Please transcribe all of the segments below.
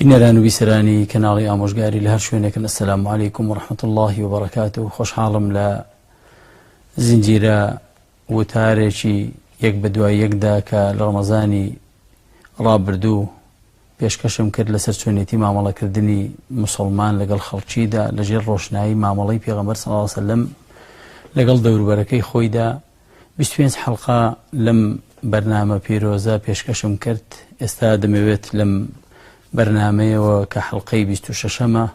بینەران و بیسەرانی کەناڵی ئامۆژگاری لە هەر شوێنێکن السلام علیکم و رحمة اللە و بەرەکاته خۆشحاڵم لە زنجیرە وتارێکی یەک بە دوای یەکدا کە لە ڕەمەزانی ڕابردوو پێشکەشم کرد لەسەر چۆنیەتی مامەڵەکردنی مسلمان لەگەڵ خەڵکیدا لەژێر ڕۆشنایی مامەڵەی پێغەمبەر صلی الله علیه وسلم لەگەڵ دەوروبەرەکەی خۆیدا 25 حەڵقە لەم بەرنامە پیرۆزە پێشکەشم کرد ئێستا دەمەوێت لەم بەرنامەیەوە کە حەڵقەی 26ەمە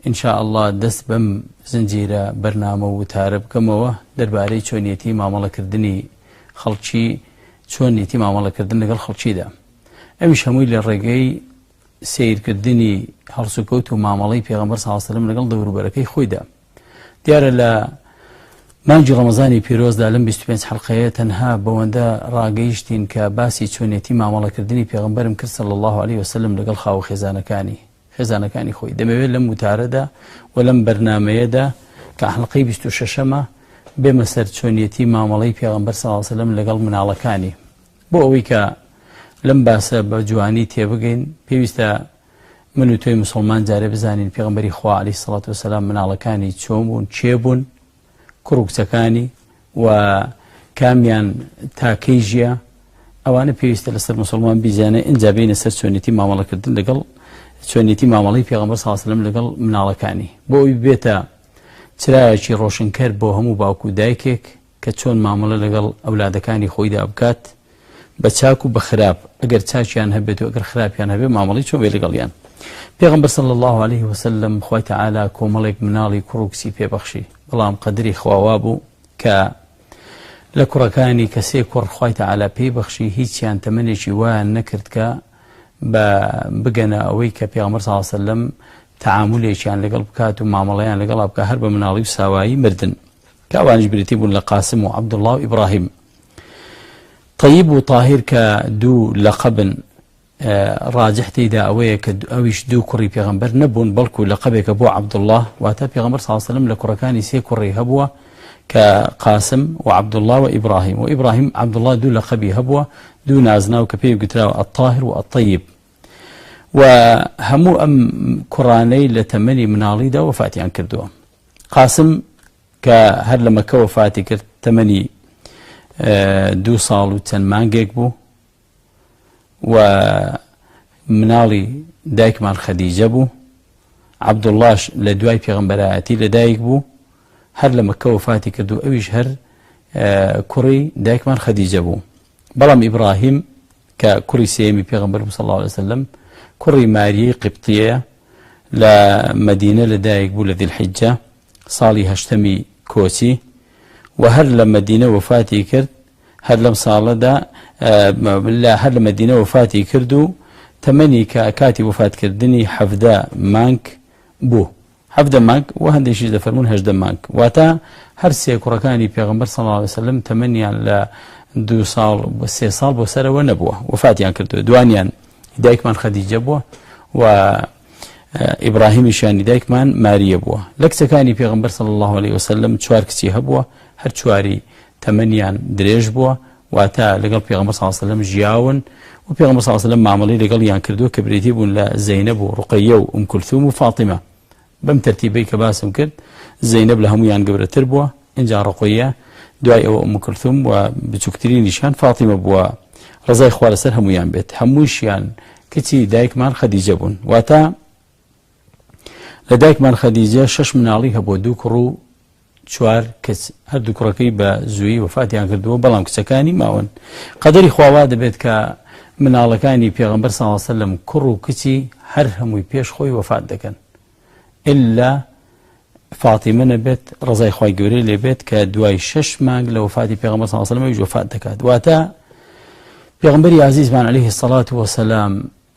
ان شاء اللە دەست بەم زنجیرە بەرنامە و وتارە بکەمەوە دەربارەی چۆنیەتی مامەڵەکردنی خەڵکی چۆنیەتی مامەڵەکردن لەگەڵ خەڵکیدا ئەویش هەمووی لە ڕێگەی سیرکردنی هەڵسوکەوت و مامەڵەی پێغەمبەر صلی اللە علیه و سلم لەگەڵ دەوروبەرەکەی خۆیدا دیارە لە مانگی ڕەمەزانی پیرۆزدا لەم 25 حەڵقەیە تەنها بەوەندە ڕاگەیشتین کە باسی چۆنیەتی مامەڵەکردنی پێغەمبەرم کرد صلی الله علیه وسلم لەگەڵ خاوە خێزانەکانی خێزانەکانی خۆی. دەمەوێت لەم وتارەدا و لەم بەرنامەیەدا کە حەڵقەی 26ەمە بێمە سەر چۆنیەتی مامەڵەی پێغەمبەر صلی اللە علیه وسلم لەگەڵ مناڵەکانی. بۆ ئەوەی کە لەم باسە بە جوانی تێبگەین پێویستە من و تۆی مسلمان جارێ بزانین پێغەمبەری خوا علیه الصلاة والسلام مناڵەکانی چۆن بوون، کێ بوون، کوڕ و کچەکانی و کامیان تا کەی ژیا ئەوانە پێویستە لەسەر مسلمان بیزانێ ئینجا بینە سەر چۆنیەتی مامەڵەکردن لەگەڵ چۆنیەتی مامەڵەی پێغەمبەر صلی الله علیه و سلم لەگەڵ مناڵەکانی بۆ ئەوی بێتە چرایەکی ڕۆشنکەر بۆ هەموو باوک و دایکێک کە چۆن مامەڵە لەگەڵ ئەولادەکانی خۆیدا بکات بە چاک و بە خراپ ئەگەر چاکیان هەبێت و ئەگەر خراپیان هەبێت مامەڵەی چۆن بێت لەگەڵیان پێغەمبەر صلی الله علیه وسلم خوای تعالی کۆمەڵێک مناڵی کوڕ و کچی پێبەخشی بەڵام قەدری خوا وابوو کە لە کوڕەکانی کە سێ کوڕ خوای تعالی پێی بەخشی هیچیان تەمەنێکی وایان نەکرد کە بە بگەنە ئەوەی کە پێغەمبەر صلی الله علیه وسلم تعاملێکیان لەگەڵ بکات و مامەڵەیان لەگەڵا بکات هەر بە مناڵی و ساوایی مردن کە ئەوانیش بریتی بوون لە قاسم و عەبدوڵڵا و ئیبراهیم. تەیب و تاهیر کە دوو لەقەبن ڕاجح تێیدا ئەوەیە کە ئەویش دوو کوڕی پێغەمبەر نەبوون بەڵکو لەقەبێکە بۆ عەبدوڵڵا واتە پێغەمبەر صلی الله علیه وسلم لە کوڕەکانی سێ کوڕی هەبووە کە قاسم و عەبدوڵڵا و ئیبراهیم و ئیبراهیم عەبدوڵڵا دوو لەقەبی هەبووە دوو نازناو کە پێی گوتراوە الطاهر و الطیب و هەموو ئەم کوڕانەی لە تەمەنی مناڵیدا وەفاتیان کردووە قاسم کە هەر لە مەکە وەفاتی کرد تەمەنی دوو ساڵ و چەند مانگێک بوو و مناڵی دایکمان خەدیجە بوو عەبدوڵڵاش لە دوای پێغەمبەرایەتی لەدایک بوو هەر لە مەکە وەفاتی کرد و ئەویش هەر کوڕی دایکمان خەدیجە بوو بەڵام ئیبراهیم کە کوڕی سێیەمی پێغەمبەر بوو صلی اللە علیه وسلم کوڕی ماریەی قبطیەیە لە مەدینە لەدایک بوو لە ذی الحجە ساڵی هەشتەمی کۆچی و هەر لە مەدینە وەفاتی کرد هەر لەم ساڵەدا لە هەر لە مەدینە وەفاتی کرد و تەمەنی کە کاتی وەفاتکردنی 17 مانگ بوو 17 مانگ و هەندێکیش دەفەرموون 18 مانگ واتە هەر سێ کوڕەکانی پێغەمبەر صلی الله علیه وسلم تەمەنیان لە دوو ساڵ بۆ سێ ساڵ بۆ سەرەوە نەبووە وەفاتیان کردووە دوانیان دایکمان خەدیجە بووە و ئیبراهیمیشیانی دایکمان ماریە بووە لە کچەکانی پێغمبەر صلی الله علیه وسلم چوار کچی هەبووە هەر چواری تەمەنیان درێژ بووە واتە لەگەڵ پێغمبەر صلی الله علیه وسلم ژیاون و پێغمبەر صلی الله علیه وسلم مامەڵەی لەگەڵیان کردووە کە بریتی بوون لە زەینەب و ڕوقەیە و ئوم کلثوم و فاتیمە بەم تەرتیبەی کە باسم کرد زەینەب لە هەموویان گەورەتر بووە ئینجا ڕوقەیە دوای ئەوە ئوم کلثوم و بچووکترینیشیان فاتیمە بووە ڕەزای خوا لەسەر هەموویان بێت هەمووشیان کچی دایکمان خەدیجە بوون واتە لە دایکمان خەدیجە شەش مناڵی هەبووە دوو کوڕ و چوار کچ هەردوو کوڕەکەی بە زوویی وەفاتیان کردووە بەڵام کچەکانی ماون قەدەری خوا وا دەبێت کە مناڵەکانی پێغەمبەر صلی اللە علیه وسلم کوڕ و کچی هەر هەمووی پێش خۆی وەفات دەکەن ئللا فاتیمە نەبێت ڕزای خوای گەورەی لێبێت کە دوای شەش مانگ لە وەفاتی پێغەمبەر صلی اللە علیه وسلم ئەویش وەفات دەکات واتە پێغەمبەری ئازیزمان علیه الصلاة والسلام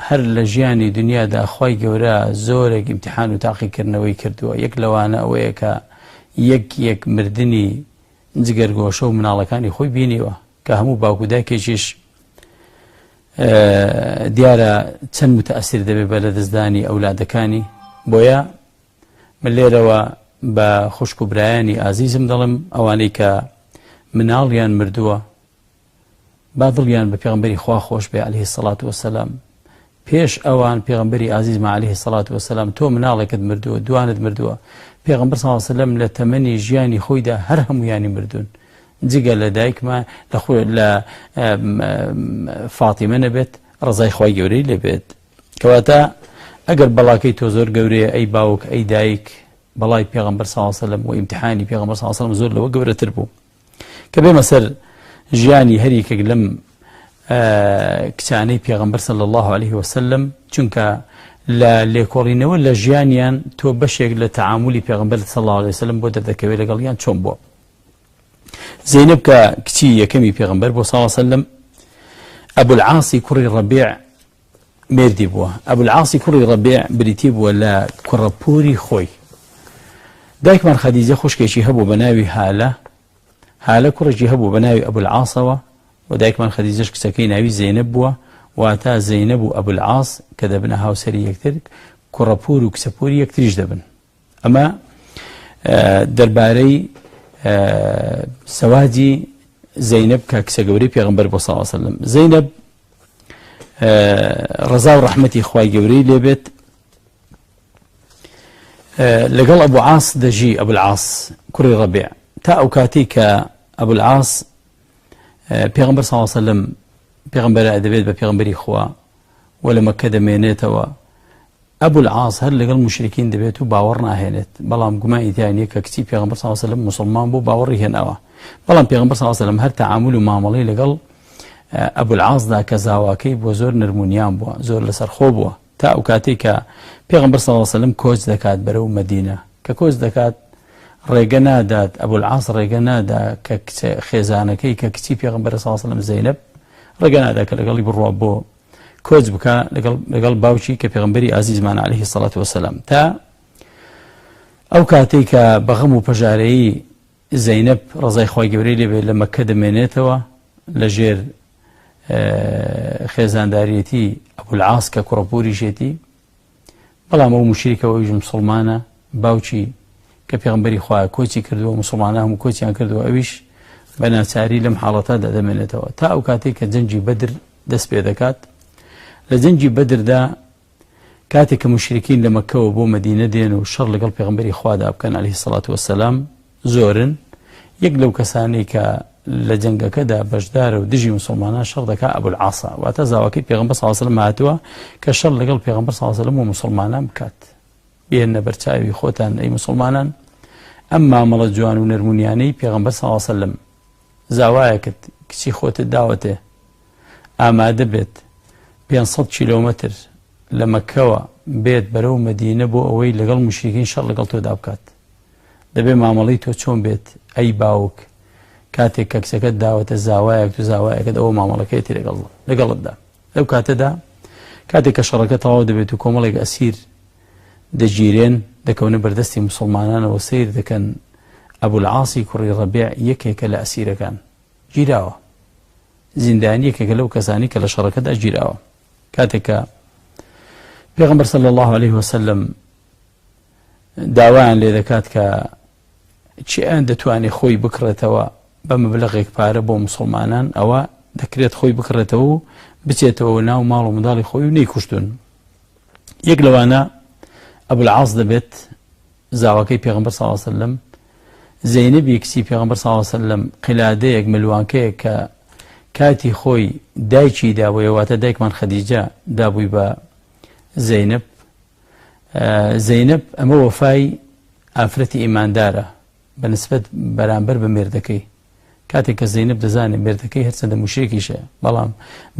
هەر لە ژیانی دنیادا خوای گەورە زۆرێک ئیمتیحان و تاقیکردنەوەی کردووە، یەک لەوانە ئەوەیە کە یەک یەک مردنی جگەرگۆشە و مناڵەکانی خۆی بینیوە کە هەموو باوک و دایکێکیش دیارە چەند متەئەسیر دەبێت بە لەدەستدانی ئەولادەکانی بۆیە من لێرەوە بە خوشک و برایانی ئازیزم دەڵێم ئەوانەی کە مناڵیان مردووە با دڵیان بە پێغەمبەری خوا خۆش بێ علیه الصلاة والسلام. پێش ئەوان پێغەمبەری ئازیزمان علیه الصلاة والسلام تۆ مناڵێکت مردووە دوانت مردووە پێغەمبەر صلی الله علیه وسلم لە تەمەنی ژیانی خۆیدا هەر هەمویانی مردوون جگە لە دایکمان لە خۆ لە فاتیمە نەبێت ڕزای خوای گەورەی لێبێت کەواتە ئەگەر بەڵاکەی تۆ زۆر گەورەیە ئەی باوک ئەی دایک بەڵای پێغەمبەر صلی الله علیه وسلم و ئیمتحانی پێغەمبەر صلی الله علیه وسلم زۆر لەوە گەورەتر بوو کە بێمە سەر ژیانی هەر یەکێک لەم کچانەی پێغەمبەر صلی الله علیه وسلم چونکە لە لێکۆڵینەوە لە ژیانیان تۆ بەشێک لە تەعاملی پێغەمبەر صلی الله علیه وسلم بۆ دەردەکەوێت لەگەڵیان چۆن بووە. زەینەب کە کچی یەکەمی پێغەمبەر بۆ صلی الله علیه وسلم ئەبولعاسی کوڕی ڕەبیع مێردی بووە. ئەبولعاسی کوڕی ڕەبیع بریتی بووە لە کوڕە پوری خۆی. دایکمان خەدیجە خوشکێکی هەبوو بە ناوی هالە، هالە کوڕێکی هەبوو بە ناوی ئەبولعاسەوە و دایکمان خەدیجەش کچەکەی ناوی زەینەب بووە، واتە زەینەب و ئەبولعاس کە دەبنە هاوسەری یەکتر کوڕە پور و کچە پوری یەکتریش دەبن. ئەمە دەربارەی سەواجی زەینەب کە کچە گەورەی پێغەمبەر بۆ صلی الله علیه وسلم. زەینەب ڕەزا و ڕەحمەتی خوای گەورەی لێبێت لەگەڵ ئەبو عاس دەژی، ئەبو العاص کوڕی ڕەبیع، تا ئەو کاتەی کە ئەبو العاص پێغەمبەر صلی الله علیه وسلم پێغەمبەر دەبێت بە پێغەمبەری خوا و لە مەککە دەمێنێتەوە. ئەبو العاص هەر لەگەڵ موشریکین دەبێت و باوەڕ ناهێنێت، بەڵام گومانی تیا نییە کە کچی پێغەمبەر صلی اللە علیه وسلم موسڵمان بوو باوەڕی هێناوە، بەڵام پێغەمبەر صلی اللە علیه وسلم هەر تەعامول و مامەڵەی لەگەڵ ئەبو العاصدا کە زاواکەی بووە زۆر نەرمونیان بووە، زۆر لەسەرخۆ بووە، تا ئەو کاتەی کە پێغەمبەر صلی اللە علیه وسلم کۆچ دەکات بەرەو مەدینە، کە کۆچ دەکات ڕێگە نادات، ئەبو العاص ڕێگە نادا کە کچە خێزانەکەی کە کچی پێغەمبەر صلی اللە علیه وسلم زەینەب ڕێگە نادا کە لەگەڵی بڕوا بۆ کۆچ بکا لەگەڵ لەگەڵ باوکی کە پێغەمبەری ئازیزمان علیه الصلاة والسلام. تا ئەو کاتەی کە بەغەم و پەژارەیی زەینەب ڕەزای خوای گەورەی لێبێت لە مەککە دەمێنێتەوە لە ژێر خێزانداریەتی ئەبولعاس کە کوڕەپوریشێتی، بەڵام ئەو موشریکە و ئەویش مسوڵمانە، باوکی کە پێغەمبەری خوایە کۆچی کردووە، مسوڵمانان هەموو کۆچیان کردووە، ئەویش بە ناچاری لەم حاڵەتەدا دەمێنێتەوە تا ئەو کاتەی کە جەنگی بەدر دەست پێ دەکات. لە جەنگی بەدردا کاتێک کە موشریکین لە مەککەوە بۆ مەدینە دێن و شەڕ لەگەڵ پێغەمبەری خوادا بکەن علیه الصلاة والسلام زۆرن، یەک لەو کەسانەی کە لە جەنگەکەدا بەشدارە و دژی مسلمانان شەڕ دەکا ئەبولعاسە، واتە زاواکەی پێغەمبەر صلی الله علیه وسلم هاتووە کە شەڕ لەگەڵ پێغەمبەر صلی الله علیه وسلم و مسلمانان بکات. بێنە بەرچاوی خۆتان ئەی مسلمانان ئەم مامەڵە جوان و نەرمونیانەی پێغەمبەر صلی الله علیه وسلم، زاوایەکت کچی خۆتت داوەتێ ئامادە بێت 500 کیلۆمەتر لە مەککەوە بێت بەرەو مەدینە بۆ ئەوەی لەگەڵ موشریکین شەڕ لەگەڵ تۆدا بکات، دەبێ مامەڵەی تۆ چۆن بێت ئەی باوک کاتێک کە کچەکەت داوەتە زاوایەک و زاوایەکەت ئەوە مامەڵەکەیەتی لەگەڵ لەگەڵتدا. لەو کاتەدا کاتێک کە شەڕەکە تەواو دەبێت و کۆمەڵێک ئەسیر دەگیرێن دەکەونە بەردەستی مسلمانانەوە، سیر دەکەن ئەبولعاسی کوڕی ڕەبیع یەکێکە لە ئەسیرەکان گیراوە، زیندانی یەکێکە لەو کەسانی کە لە شەڕەکەدا گیراوە. کاتێک کە پێغەمبەر صلی الله علیه وسلم داوایان لێ دەکات کە چیان دەتوانێت خۆی بکڕێتەوە بە مەبلەغێک پارە بۆ مسلمانان، ئەوە دەکرێت خۆی بکڕێتەوە و بچێتەوە ناو ماڵ و منداڵی خۆی و نەیکوشتون. یەک لەوانە ئەبولعاس دەبێت، زاواکەی پێغەمبەر صلی الله علیه وسلم، زەینەبی کچی پێغەمبەر صلی الله علیه وسلم قلادەیەک ملوانکەیەک کە کاتی خۆی دایکی دابووی، واتە دایکمان خەدیجە دابووی بە زەینەب. زەینەب ئەمە وەفای ئافرەتی ئیماندارە بە نسبەت بەرامبەر بە مێردەکەی. کاتێک کە زەینەب دەزانێت مێردەکەی هەرچەندە موشریکیشە بەڵام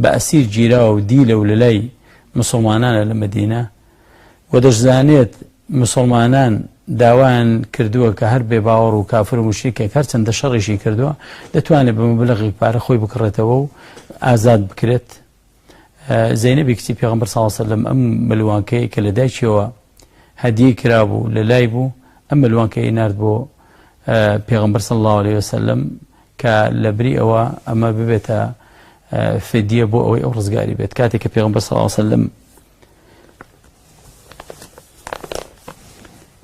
بە ئەسیر گیراوە و دیلە و لەلای مسلمانانە لە مەدینە و دەشزانێت مسلمانان داوایان کردووە کە هەر بێ باوەڕ و کافر و موشریکێک هەرچەندە شەڕیشی کردووە دەتوانێت بە مەبلەغێک پارە خۆی بکڕێتەوە و ئازاد بکرێت. زەینەبی کچی پێغەمبەر صلی الله علیه وسلم ئەم ملوانکەی کە لە دایکیەوە هەدیەی کرابوو لە لای بوو، ئەم ملوانکەی نارد بۆ پێغەمبەر صلی الله علیه وسلم کە لە بری ئەوە ئەمە ببێتە فدیە بۆ ئەوەی ئەو ڕزگاری بێت. کاتێک کە پێغەمبەر صلی الله علیه وسلم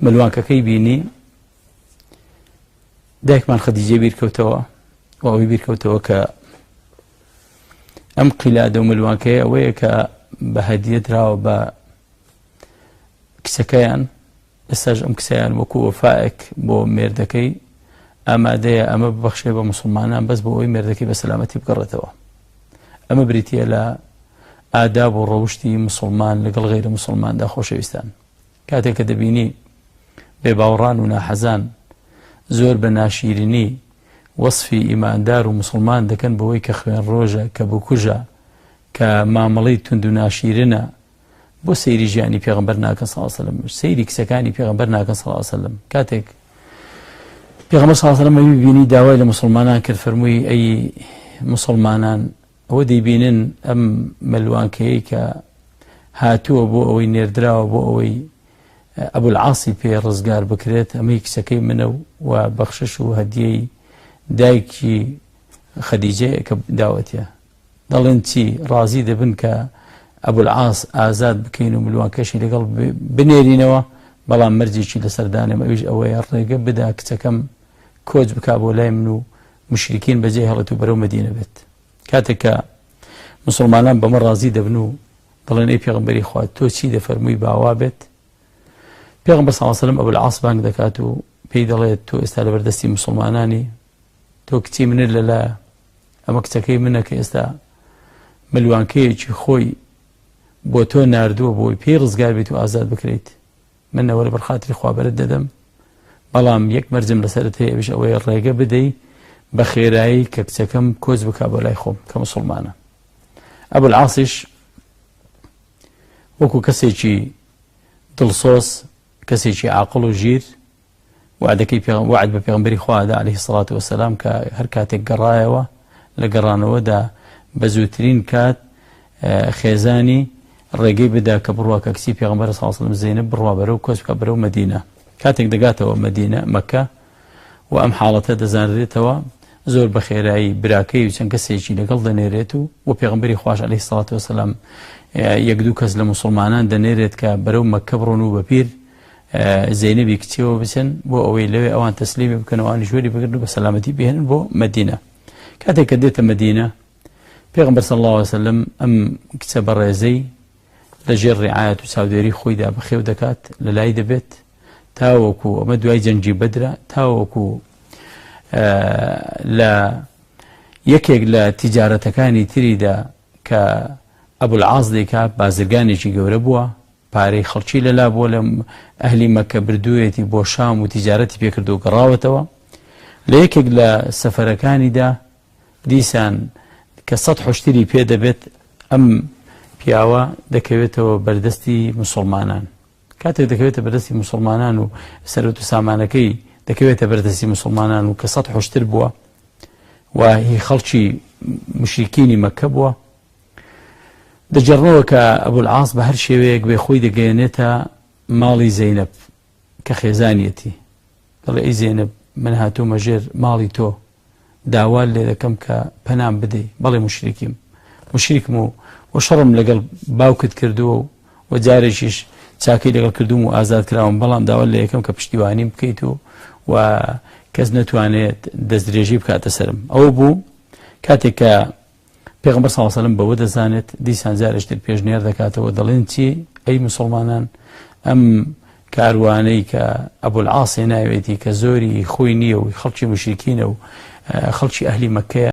ملوانکەکەی بینی، دایکمان خەدیجە بیرکەوتەوە و ئەوەی بیرکەوتەوە کە ئەم قیلادە و ملوانکەیە ئەوەیە کە بە هەدیە دراوە بە کچەکەیان، ئێستاش ئەم کچەیان وەکو وەفایەک بۆ مێردەکەی ئامادەیە ئەمە ببەخشێ بە موسڵمانان بەس بۆ ئەوەی مێردەکەی بە سەلامەتی بگەڕێتەوە. ئەمە بریتییە لە ئاداب و ڕەوشتی موسڵمان لەگەڵ غەیرە موسڵماندا. خۆشەویستان، کاتێک کە دەبینی بێباوەڕان و ناحەزان زۆر بە ناشیرینی وەسفی ئیماندار و موسڵمان دەکەن بەوەی کە خوێنڕۆژە، کە بکوژە، کە مامەڵەی توند و ناشیرنە، بۆ سەیری ژیانی پێغەمبەر ناکەن صلی الله علیه وسلم، سەیری کچەکانی پێغەمبەر ناکەن صلی الله علیه وسلم. کاتێک پێغەمبەر صلی الله علیه وسلم ئەوی بینی داوای لە مسلمانان کرد، فەرمووی ئەی مسلمانان ئەوە دەیبینن ئەم مەلوانکەیەی کە هاتووە بۆ ئەوەی نێردراوە بۆ ئەوەی ئەبولعاسی پێ ڕزگار بکرێت، ئەمەی کچەکەی منە و بەخشش و هەدیەی دایکی خەدیجەیە کە داوەتە. دەڵێن چی؟ ڕازی دەبن کە ئەبولعاس ئازاد بکەین و ملوانکەشی لەگەڵ بنێرینەوە، بەڵام مەرجێکی لەسەر دانێم، ئەویش ئەوەیە ڕێگە بدا کچەکەم کۆچ بکا بۆ لای من و مشریکین بەجێ هێڵێت و بەرەو مەدینە بێت. کاتێک کە مسلمانان بەمە ڕازی دەبن و دەڵێن ئەی پێغەمبەری خوا تۆ چی دەفەرمووی باوا بێت، پێغەمبەر صلی الله علیه و سلم ئەبولعاس بانگ دەکات و پێی دەڵێت تۆ ئێستا لەبەردەستی مسلمانانی، تۆ کچی منت لەلایە، ئەمە کچەکەی منە کە ئێستا ملوانکەیەکی خۆی بۆ تۆ ناردووە بۆی پێی ڕزگار بیت و ئازاد بکرێیت، من ئەوە لەبەر خاتری خوا بەرت دەدەم، بەڵام یەک مەرجم لەسەرت هەیە ئەویش ئەوەیە ڕێگە بدەی بە خێرایی کە کچەکەم کۆچ بکا بۆ لای خۆم کە مسوڵمانە. ئەبولعاسیش وەکو کەسێکی دڵسۆز، کەسێکی عاقڵ و ژیر، وەعدەکەی وەعد بە پێغەمبەری خوا دا علیه الصلاة والسلام کە هەر کاتێک گەڕایەوە لە گەڕانەوەدا بە زووترین کات خێزانی ڕێگەی بدا کە بڕوا کە کچی پێغەمبەر صلی الله علیه و سلم زەینەب بڕوا بەرەو کۆچ بکا بەرەو مەدینە. کاتێک دەگاتەوە مەدینە مەکە و ئەم حاڵەتە دەزانرێتەوە زۆر بە خێرایی براکەی و چەند کەسێکی لەگەڵ دەنێرێت و و پێغەمبەری خواش علیه الصلاة والسلام یەک دوو کەس لە موسڵمانان دەنێرێت کە بەرەو مەکە بڕۆن و بەپیر زەینەبی کچیەوە بچن بۆ ئەوەی لەوێ ئەوان تەسلیمی بکەن و ئەوانیش وەری بگرن و بە سەلامەتی بهێنن بۆ مەدینە. کاتێک کە دێتە مەدینە پێغەمبەر صلی الله علیه وسلم ئەم کچە بەڕێزەی لە ژێر ڕعایەت و چاودێری خۆیدا بەخێو دەکات، لە لای دەبێت تاوەکو ئەمە دوای جەنگی بەدرە، تاوەکو لە یەکێک لە تیجارەتەکانی تریدا کە ئەبولعاس دەیکا، بازرگانێکی گەورە بووە، پارەی خەڵکی لەلا بووە لە ئەهلی مەککە بردوویەتی بۆ شام و تیجارەتی پێکردووە و گەڕاوەتەوە. لە یەکێک لە سەفەرەکانیدا دیسان کە سەد حوشتری پێ دەبێت ئەم پیاوە دەکەوێتەوە بەردەستی موسڵمانان. کاتێک دەکەوێتە بەردەستی موسڵمانان و سەروەت و سامانەکەی دەکەوێتە بەردەستی موسڵمانان و کە سەد حوشتر بووە و هی خەڵکی مشریکینی مەککە بووە، دەگێڕنەوە کە ئەبولعاس بە هەر شێوەیەک بێ خۆی دەگەیەنێتە ماڵی زەینەب کە خێزانیەتی، دەڵێ ئەی زەینەب من هاتوومە ژێر ماڵی تۆ داوات لێ دەکەم کە پەنام بدەی، بەڵێ موشریکیم موشریکم و و شەڕم لەگەڵ باوکت کردووە و و جارێکیش چاکەی لەگەڵ کردووم و ئازاد کراوم، بەڵام داوات لێ یەکەم کە پشتیوانیم بکەیت و و کەس نەتوانێت دەستدرێژی بکاتە سەرم. ئەوە بوو کاتێک کە پێغەمبەر صلی اللە علیه و سلم بەوە دەزانێت، دیسان جارێکی تر پێشنیار دەکاتەوە دەڵێن چی؟ ئەی موسڵمانان ئەم کاروانەی کە ئەبولعاس هێناوێتی کە زۆری خۆی نییە و خەڵکی مشریکینە و خەڵکی ئەهلی مەککەیە،